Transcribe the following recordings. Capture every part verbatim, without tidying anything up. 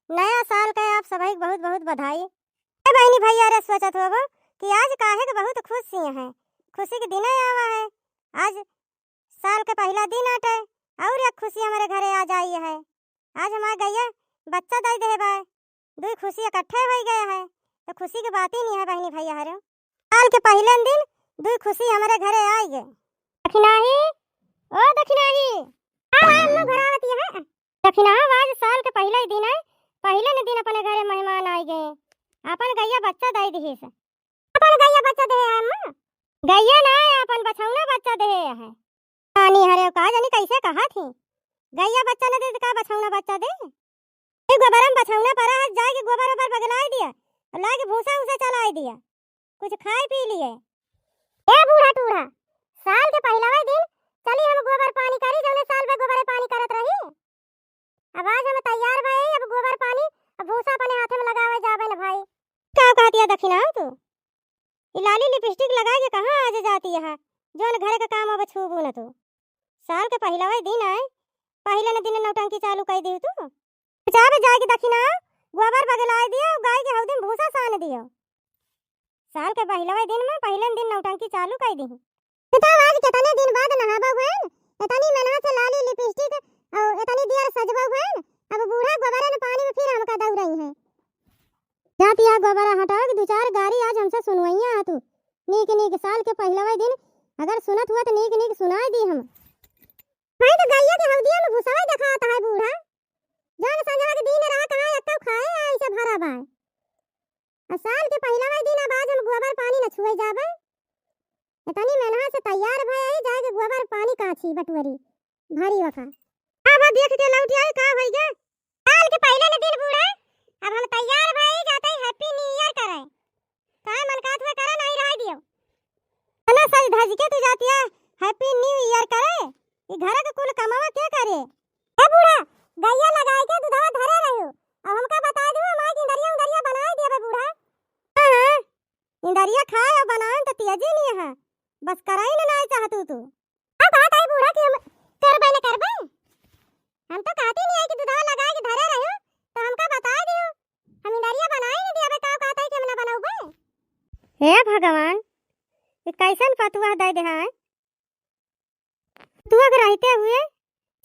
नया साल के आप सबही के बहुत बहुत बधाई। ए बहिनी भइया रे, सोचत होबो कि आज काहे के बहुत खुशी है, खुशी के दिने आवा है। आज साल के पहिला दिन आटे और एक खुशी हमरे घरे आ जाई है। आज हमार गइया बच्चा दइ देहे बा, दुई खुशी इकट्ठे होइ गए है, तो खुशी के बात ही नहीं है बहिनी भइया हरे। साल के पहिले दिन दुई खुशी हमरे घरे आइ गए। दखिनाही, ओ दखिनाही, आओ, आओ, अम्मा घर आवती है। दखिनाही, आज साल के पहिला ही दिन है, पहिले न दिन अपने घरे मेहमान आइ गए, अपन गइया बच्चा दइ दिहिस। अपन गइया बच्चा देहे है अम्मा? गइया ना, अपन बछौना बच्चा देहे है। रानी हरे का जानी कैसे कहा थी, गइया बच्चा न दे तो का बछौना बच्चा दे? ए गोबरम बछौना परा है, जाके गोबर ओबर बगलाइ दिया और लाके भूसा उसा चलाइ दिया, कुछ खाए पी लिए। ए बूढ़ा टूढ़ा, साल के पहिलवा दिन चली हम गोबर पानी करी, जौने साल भर गोबरे पानी करत रही। अब आज हम तैयार भई, अब गोबर पानी, अब भूसा अपने हाथे में लगावे जाबे न भाई। का कहतिया दखिना तू? ई लाली लिपस्टिक लगाइ के कहाँ आज जाती है, जौन घरे का काम अब छूबू न तू। साल के पहिलवा दिन आए, पहिले न दिन नौटंकी चालू कइ दिहु तू। जाबे जाइके दखिना, गोबर बगलाइ दियो, गाय के हौदी में भूसा सान दियो। साल के पहिलवा दिन में पहिले दिन नौटंकी चालू कइ दिहु। बताओ, आज कितने दिन बाद नहाबो बहन, इतनी मेहनत से लाली लिपस्टिक और इतनी देर सजबो बहन, अब बूढ़ा गोबरन पानी में फिर हमका दौड़ई है। जातिया गोबरा हटाओ कि दो चार गारी आज हमसे सुनवइया है तू। नीक नीक साल के पहिलवा दिन अगर सुनत हुआ तो नीक नीक सुनाइ दी हम। भाई तो गइया के हौदिया में भुसवा देखात है बूढ़ा, जौन संझवा के दिन रहा कहाँ एक खाए ऐसे भरा बाय। आ साल के पहिलवा दिन अब आज हम गोबर पानी न छुए जाबे। इतनी मेहनत से तैयार भए आई, जाए के गोबर पानी काछी बटुअरी भरी वखा। अब देख के लौट आई का होई गे। साल के पहिले न दिन बूढ़ा, अब हम तैयार भए जाते हैप्पी न्यू ईयर करे। काय मन कात हुए करे नहीं रह दियो। इतना सज धज के तू जातिया हैप्पी न्यू ईयर करे, ई घर के कुल कमावा के करे? ए बूढ़ा, गइया लगाए के दूधवा धरे रहियो, अब हमका बताइ दियो, हमार इंदरिया उंदरिया बनाइ देबे बूढ़ा। हाँ, हाँ, इंदरिया खाए और बनाए त तेजी नहीं है, बस कराई न नाय चाहतू तू। का कहत है बूढ़ा कि हम करबे न करबे? हम तो कहती नहीं है कि दूधवा लगाए के धरे रहियो, तो हमका बताइ दियो, हम इंदरिया बनाई न देबे, का कहत है कि हम न बनौबे? हे भगवान, ये कैसन पतुआ दे दे हैं? पतुआ के रहते हुए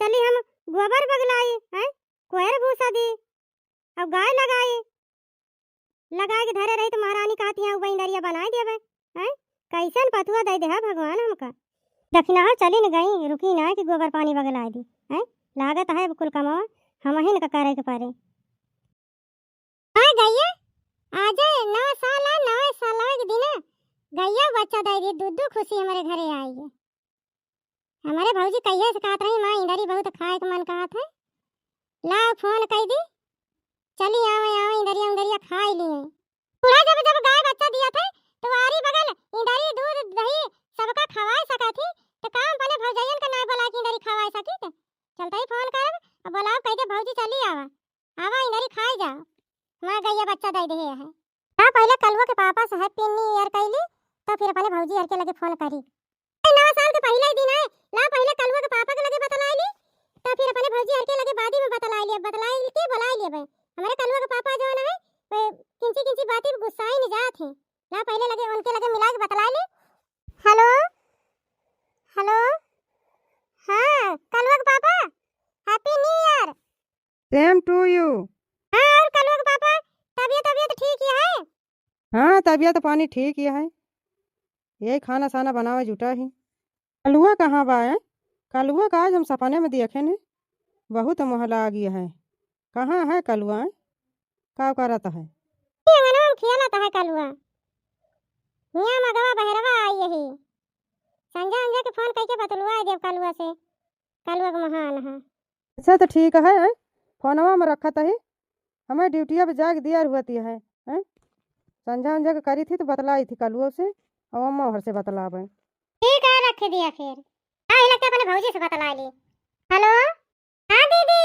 चली हम गोबर बगलाई, हैं? कोयर भूसा दी, अब गाय लगाई, लगाए के धरे रही तो महारानी कहती हैं, "उबे इंदरिया बनाए देबे," हैं? कैसन पतुआ दे दे है भगवान हमका। दखिना हो चली न गई, रुकी ना कि गोबर पानी बगलाए दी, हैं? लागत है अब कुल कमवा हमहिन का करे के परे। हाँ गइया, आजे नवा साल आ, नवा साल के दिना गइया बच्चा दे दी, दू दू खुशी हमरे घरे आई है। हमरे भौजी कहिया से कहत रही, "माँ, इंदरी बहुत खाए के मन कहत है, लाओ फोन कइ दी, चली आवे, आवे इंदरिया उंदरिया खाइ लिए।" बूढ़ा जब जब गाय बच्चा दिया थे, तो आरी बगल इंदरी दूध दही सबका खवाए सका थी, तो काम अपने भौजैयन का ना बोला कि इंदरी खवाए सकी थे। चलते ही फोन करब, अब बोलाओ, कह दे, "भौजी चली आवा।" आवा इंदरी खाए जाओ, हमार गइया बच्चा दे दे है। ला पहिले कलुआ के पापा से हैप्पी न्यू ईयर कइली, तो फिर अपने भौजी हर के लगे फोन करी। ए, नवा साल के पहिले ही दिन है, ला पहिले कलुआ के पापा के लगे बतलाई ली, तो फिर अपने भौजी हर के लगे बादी में बतलाई ली, बतलाई के बोलाई ली। हमरे कलुआ के पापा जो है, वे किंची किंची बाती में गुस्साई नहीं जात हैं। ला पहिले लगे उनके लगे मिला के बतलाई ली। हेलो, हेलो, हाँ कलुआ के पापा, हैप्पी न्यू ईयर। Same to you। हाँ, और कलुआ के पापा, तबियत, तबियत ठीक ही है? हाँ, तबियत पानी ठीक ही है, यही खाना साना बनावे जुटा ही। कलुआ कहाँ बा, हैं? कलुआ का आज हम सपने में देखे ने, बहुत मोह लागी है। कहाँ है कलुआ, हैं? का करत है? ये अंगनवा में खेलत है कलुआ। हियाँ मगवा बहरवा आई यही। संझा अंझा के फोन कइके बतलुआ देव कलुआ से। कलुआ के महान है। अच्छा तो ठीक है, हैं? फोनवा में रखत ही, हमें ड्यूटिया पे जाके दियर हुअती है, हैं? संझा उंझा के करी थी तो बतलाई थी कलुओ से, और अम्मा हर से बतलावे। ठीक है, रख दिया फिर। हाँ, ये लगता अपने भौजी से बतला ली। हेलो, हाँ दीदी,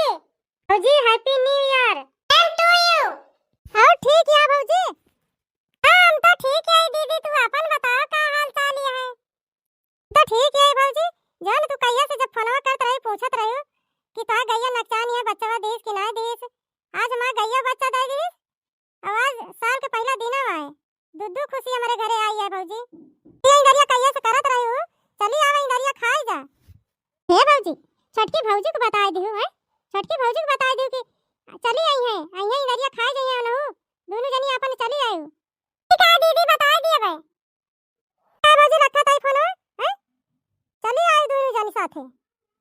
भौजी हैप्पी न्यू ईयर। Same to you। और ठीक है भौजी? हाँ, हम तो ठीक है दीदी, तू अपन बताओ का हाल चाल है? तो ठीक है भौजी, जान तू कहिया से जब फोनवा करत रही, पूछत रही कि तोहार गैया नकचानी है, बच्चवा देस कि ना देस, आज हमार गैया बच छोटकी भौजी के बताइ दियो कि चली आई है, आई है इंदरिया खाइ जाइहैं उनहू, दुनू जनी आपन चली आयु। ठीक है दीदी, बताइ दिए बे। का भौजी रखा ताई फोन, हैं? चली आयु दुनू जनी साथे,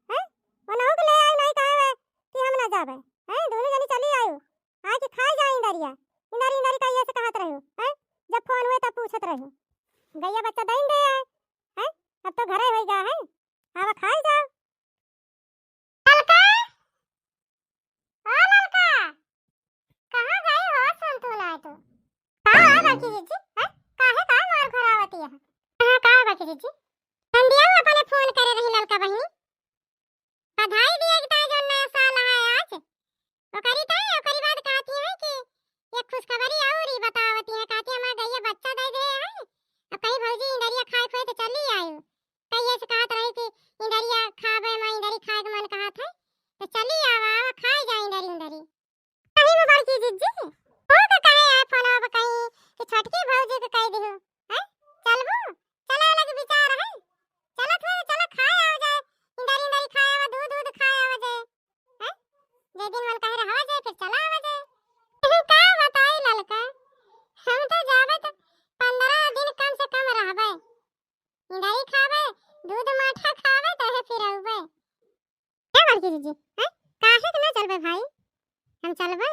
हैं? उनहू के ले आयु, नाहीं कहे कि हम ना जाबे, हैं? दुनू जनी चली आयु। आके खाइ जाए इंदरिया। इंदरी, इंदरी कहिए से कहत रहिउ, हैं? जब फोन हुए तब पूछत रहिउ। गइया बच्चा दइन दे आए, हैं? अब तो घरे होइ गा है। आवा खाइ जाओ। ललका, ओ ललका, कहाँ गई हो सुन तू ना तू? का है बड़की जिज्जी, हैं? काहे का मार घुरावती है? हाँ, का है बड़की जिज्जी? नंदिया अपने फोन करे रही ललका बहिनी। बधाई दिए के ताई जौन नया साल आए आज। ओकरी ताई, ओकरी बाद कहती है कि एक खुशखबरी और ही बतावती है, कहती है, "हमार गइया बच्चा दे दे है, अब कहीं भौजी इंदरिया खाए खोए तो चली आयु।" कहिए से कहत रही कि इंदरिया खाबे, माँ इंदरी खाए के मन कहत है, तो चली आवा, आवा खाए जाए इंदरी इंदरी। सही में बड़की जिज्जी, हो तो कहे है फोनवा पे कहीं कि छोटकी भौजी के कह दिहु, हैं? चलबू? चले वाला के विचार है? चलत है, चलो खाए आवा जाए, इंदरी इंदरी खाए आवा, दूध दूध खाए आवा जाए, हैं? जे दिन मन कहे रहा जाए, फिर चला आवा जाए। तू का बताई ललका, हम तो जाबे तो पन्द्रह दिन कम से कम रहबे, इंदरी खाबे, दूध माठा खाबे, तहे फिर अउबे। का बड़की जिज्जी, हैं? काहे के ना चलबे भाई? हम चलबे।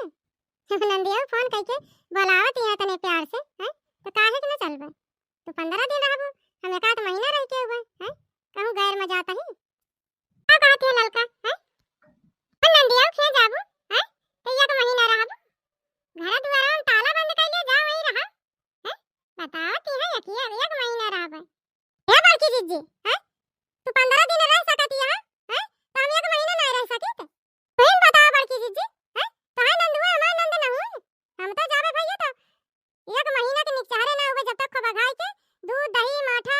नंदिया फोन कइके बोलावत है तने प्यार से, हैं? तो काहे के ना चलबे? तू पन्द्रह दिन रहबू, हम एक आध महीना रह के अउबे, हैं? कहूँ गैर में जात ही। का कहत है ललका, हैं? हम नंदिया के जाबू, हैं? तो एक महीना रहबू? घर दुआरा में ताला बंद कइले जा, वहीं रहा, हैं? बतावत है, एक, एक, एक महीना रहबे। हे बड़की जिज्जी, हैं? तू पन्द्रह दिन रह सकत ही, हैं? हैं? तो हम एक महीना ना रह सकित? तुहीं बताओ बड़की जिज्जी, हैं? तोहार नंद हुए, हमार नंद न हुए? हम तो जाबे भैया तो एक महीना के निकचहरे ना हुए, जब तक खूब अघाई के दूध, दही, माठा,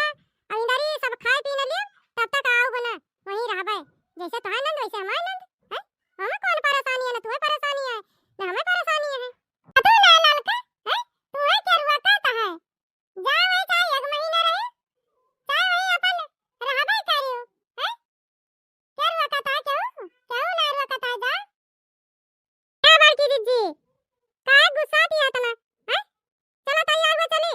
इंदरी सब खाए पी न लियो, तब तक आउब ना, वहीं रहबे। जैसे तोहार नंद वैसे हमार नंद, हैं? हमें कौन परेशानी है, ना तुहे परेशानी है, ना हमें परेशानी है। आ तू ना ललका, हैं? तुहे के रुआ कहता है? जा वही चाहे एक महीना रहे, चाहे वही अपन रहबे करियो, हैं? के रोकत है केहू? केहू ना रोकत है, जा। ए बड़की जिज्जी, काहे गुस्सात ही अतना, हैं? चलो तैयार हो चली।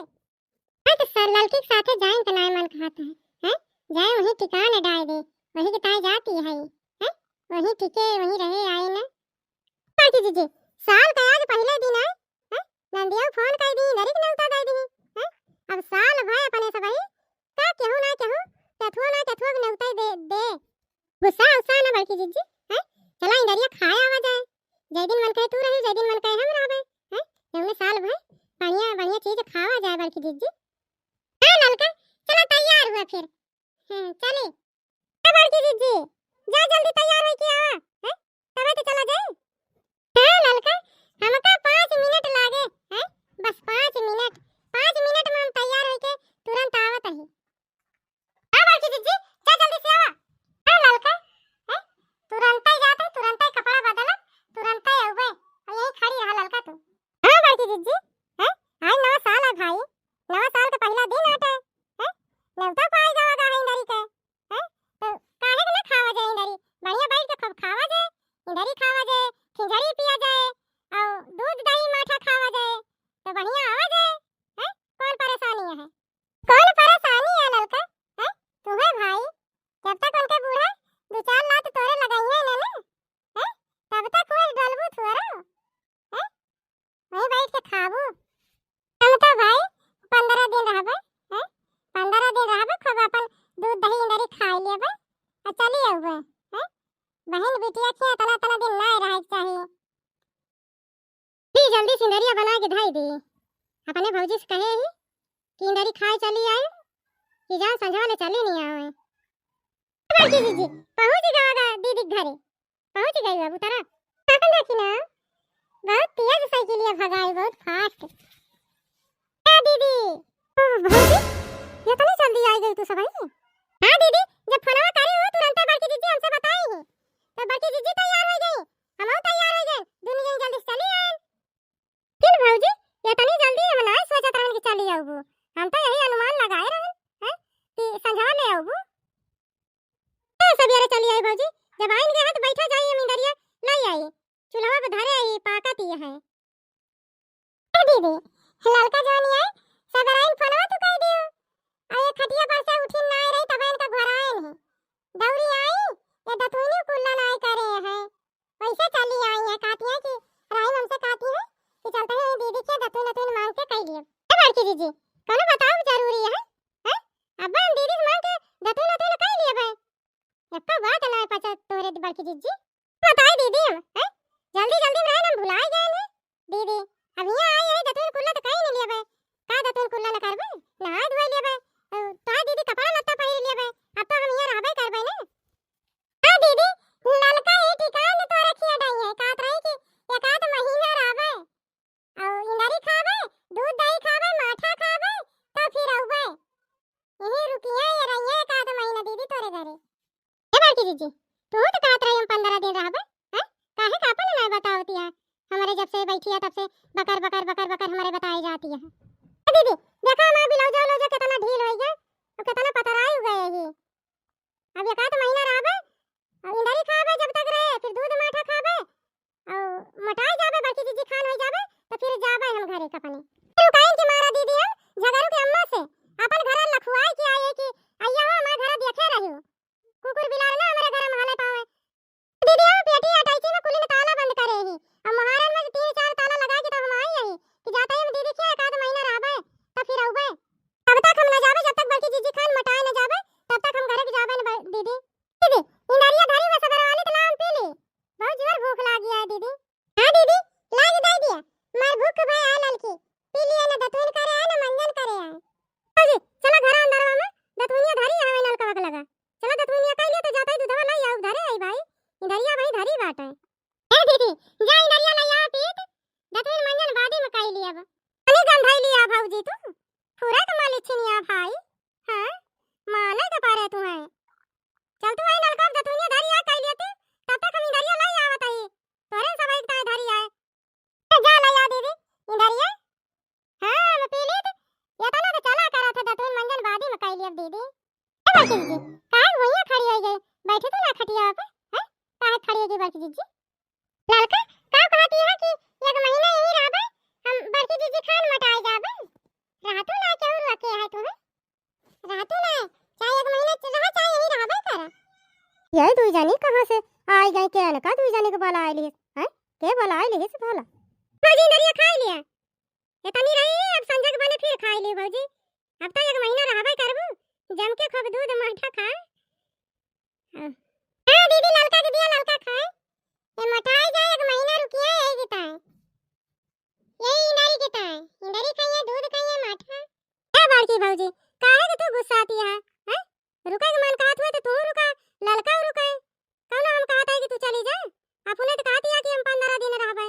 हैं तो सर ललकी के साथे जाइन के नाय मन कहत है, हैं? जाए वही ठिकाने डाय दे, वही के ताय जाती है, हैं? वही टिके, वही रहे आए ना। बड़की जिज्जी, साल का आज पहिले दिन है, हैं? नंदिया फोन कइ दी, इंदरी के नेवता दइ दी, हैं? अब साल भय अपने सबही, का केहू ना केहू, केथुओ ना केथुओ के नेवता दे, दे। गुस्सा उस्सा ना बड़की जिज्जी, हैं? चला इंदरिया खाए आवा जाए, जय दिन मन कहे तू रही, जय दिन मन कहे हम रहबे, हैं? जौने साल भय बढ़िया बढ़िया चीज खावा जाए बड़की जिज्जी। हाँ ललका, चला तैयार हुआ फिर, हैं, चली। ए बड़की जिज्जी, जा जल्दी तैयार होइके आवा, हैं? तबे तो चला जाए। हाँ ललका, हमका पाँच मिनट लागे, हैं? बस पाँच मिनट, पाँच मिनट में हम तैयार होइके तुरंत आवत ही। हाँ बड़की जिज्जी, जा जल्दी से आवा। हाँ ललका, हैं? तुरंत ही जाते, तुरंत ही कपड़ा बदला, तुरंत ही अउबे, और यहीं खड़ी रहा ललका तू। हाँ बड़की जिज्जी, हैं? आज नवा साल है भाई, नवा साल का पहला दिन आटे, हैं? नेवता पाए जावा गा है इंदरी के, हैं? तो काहे के ना खावा जाए इंदरी? बढ़िया बैठ के खूब खावा जाए, इंदरी खावा जाए, खिचड़ी पिया जाए, और दूध दही माठा खावा जाए, तो बढ़िया आवा जाए, हैं? कौन परेशानी है? कौन परेशानी है ललका? हैं? तू है भाई, जब तक उनके बूढ़े दो चार लात तोरे लगाई है ना, हैं? तब तक कोई डलबू थोड़ा, हैं? वहीं बैठ के खाबू। हम तो भाई पन्द्रह दिन रहबे, हैं? पन्द्रह दिन रहबे, खूब अपन दूध दही इंदरी खाए लेबे, आ चली अउबे, हैं? बहिन बिटिया के इतना, इतना दिन ना रहे के चाहिए। दी जल्दी से इंदरिया बना के धई दी। अपने भौजी से कहे ही कि इंदरी खाए चली आई, कि जान संझवा ले चली नहीं आवे। बड़की जिज्जी, पहुँच गवा गा दीदी के घरे। पहुँच गई बाबू तारा। अपन देखी ना, बहुत तेज साइकिलिया भगाई, बहुत fast। ए दीदी। ओ, भौजी, इतनी जल्दी आई गई तू सबही? हाँ दीदी, जब फोनवा करे हो तुरंते बड़की जिज्जी हमसे बताई ही। तो बड़की जिज्जी तैयार हो गई, हमहू तैयार हो गए, दुनू जन जल्दी से चली आए। फिर भौजी, इतनी जल्दी हम ना सोचत रहन कि चली आउबू, हम तो यही अनुमान लगाए रहन, हैं, कि संझवा ले आउबू। ए, सबेरे चली आई भौजी, जब आइन गए हैं तो बैठा जाई हम इंदरिया, लाई हैं। ए दीदी, ललका जौन आई, सगराइन फोनवा तू कइ दियो। आ ये खटिया पर से उठिन नाहीं रही, तब इनका घराइन है। दौरी आई, ये दतुइनी कुल्ला नाहीं करे हैं। वैसे चली आई है, कहती है कि राई हमसे कहती है कि चलते हैं दीदी के दतुइन दतुइन मांग के कइ लिए। ए बड़की जीजी, कौनो बताओ जरूरी है, हैं? अब हम दीदी से मांग के दतुइन दतुइन कइ लिए भाई। एक्का बात नाहीं पचा तोरे बड़की जीजी। बताई दीदी हम, हैं? जल्दी जल्दी में रहे, हम भुलाए गए हैं। दीदी, अब यहाँ आई है, दतुइन कुल्ला तो कहीं नहीं लेबे। का दतुइन कुल्ला न करबे? नहाए धोए लेबे। अ, तोहार दीदी कपड़ा लत्ता पहिर लेबे। अब तो हम यहाँ रहबे करबे ने। हाँ दीदी, ललका ये ठिकान तो रखिए डाई है। कहत रही कि एक आध महीना रहबे। अउ इंदरी खाबे, दूध दही खाबे, माठा खाबे, तो फिर अउबे। यहीं रुकिए, ये रहिए एक आध महीना दीदी तोरे घरे। ए बड़की जीजी, तू तो कहत रही हम पंद्रह दिन रहबे, हैं? काहे का अपन ना बतावती है? हमरे जब से बैठी है तब से बकर बकर बकर बकर हमरे बताई जाती है। ए दीदी, देखा हमार ब्लाउज उलाउज कितना ढील होइ गए, अब कितना पतराई हो गए ये। अब एक आध महीना रहबे, अब इंदरी खाबे जब तक रहे, फिर दूध माठा खाबे, अउ मोटाई जाबे, बड़की जीजी खान होइ जाबे, तो फिर जाबे हम घरे कपने। फिर काइन के मारा दीदी हम झगड़ू के अम्मा से, अपन घर लखुआई के आए कि अइया हो हमार घर देखे रहियो। कुकुर बिलार ना हमरे घर में हले पावे। दीदी हम पेटी अटैची में कुली में ताला बंद करे ही। अब मोहारन में तीन चार ताला लगा के तब हम आई यही कि जाते ही हम दीदी के एक आध महीना रहबे, तब फिर अउबे। तब तक हम न जाबे, जब तक बड़की जीजी खान मोटाए न जाबे, तब तक हम घरे के जाबे न ब-, दीदी। दीदी, इंदरिया धरी में सगरवाली तो लाम पी ली। बहुत जोर भूख लागी है दीदी। हाँ दीदी, लाग दे दिया। मार भूख भाई आ ललकी। पी लिया न दतुइन करे आए न मंजन करे आए। हाँ जी, चला घर अंदर में दतुइनिया धरी है नलका वक लगा। चला दतुइनिया कइ लिया तो जाता ही दूधवा लाई आउ धरे आई भाई। इंदरिया भाई धरी बाटे। ए दीदी, जा इंदरिया लाई आ पीत। दतुइन मंजन बादी में कइ लिया अब। अने गंधाई लिया भौजी तू। पूरा कमा लिछिनिया भाई। हाँ, माने के पारे तू है। चल तू आई नलका दतुइनिया धरी आ कइ लिया तू। तब तक हम इंदरिया लाई आवत आई। तोरे सब एक ताए धरी आए। तो जा लाई आ दीदी, इंदरिया। हाँ, हम पी ली तो ये तना तो चला करा था दतुइन मंजन बादी में कइ लिया दीदी। ए बड़की जीजी, काहे वहीं खड़ी होइ गई? बैठे तो ना खटिया पे, हैं? काहे खड़ी होइ गई बड़की जीजी? ललका, का कहती है कि एक महीना यहीं रहबे, हम बड़की जीजी खान मोटाए जाबे? रहतू ना, केहू रोके है तुम्हें? रहतू ना, चाहे एक महीना च-, रहा, चाहे यहीं रहबे करा। ये दुई जनी कहाँ से आई गई? के अनका दुई जनी के बुलाए लिहिस, हैं? के बुलाए लिहिस भला? भौजी, इंदरिया खाए लिया। इतनी रही, अब संजय के बने फिर खाए ली भौजी। अब तो एक महीना रहबे करबू, जम के खूब दूध माठा खाए। हाँ। हाँ दीदी, ललका के दिया, ललका खाए। ये मोटाई जाए, एक महीना रुकिए, यही बताए। यही इंदरी के ताए, इंदरी खाइए, दूध खाइए, माठा। ए बड़की भौजी, काहे के तू गुस्साती है, हैं? रुके के मन कहत हुए तो तू रुका, ललका रुके। कौनो हम कहत है कि तू चली जा? अपने तो कहती है कि हम पंद्रह दिन रहबे।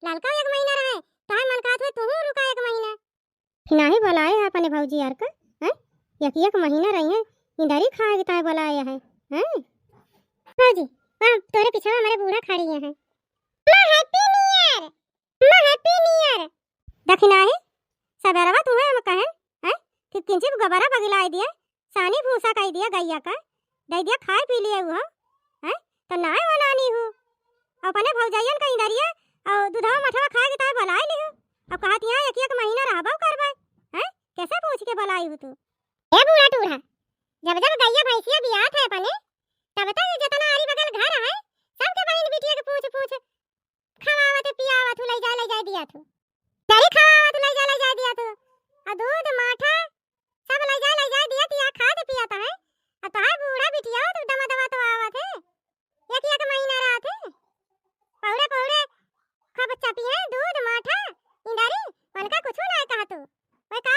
ललका एक महीना रहे, तोहे मन कहत हुए तू रुका एक महीना। फिनाही बोलाए है अपने भौजी यार का, हैं? एक एक महीना रही है, इंदरी खाए के ताए बोलाए है, हैं? भौजी, वहाँ तोरे पिछवा हमारे बूढ़ा खड़ी है। माँ, Happy New Year! माँ, Happy New Year! दखिनाही, सबेरवा तुहे हम कहें, हैं, कि किंचित गोबरा बगिलाए दिए, सानी भूसा कइ दिया गइया का, दइ दिया खाए पी लिए उहो, हैं, तो नाय वनानी हूँ। अपने भौजाइयन का इंदरिया अउ दुधवा मठवा खाए के ताए बोलाए लिहू। अब कहत यहाँ एक एक महीना रहबो करबे, हैं, कैसे पूछ के बोलाई हूँ तू? ए बूढ़ा टूढ़ा, जब जब गइया भैंसिया बियात है अपने, तब तक जितना आरी बगल घर है, सबके बहिन बिटिया के पूछ पूछ खवावत पियावत हूँ, लइ जा लइ जा दिया थू। चरी खवावत हूँ, लइ जा लइ जा दिया थू। आ दूध माठा सब लइ जा लइ जा दिया, तिया खात पियत है। आ तोहार बूढ़ा बिटिया तो दमा दमा तो आवत है, एक एक महीना रहत है। पौड़े पौड़े खूब चपी है दूध माठा, इंदरी, उनका कुछ ना कहा तू। वह का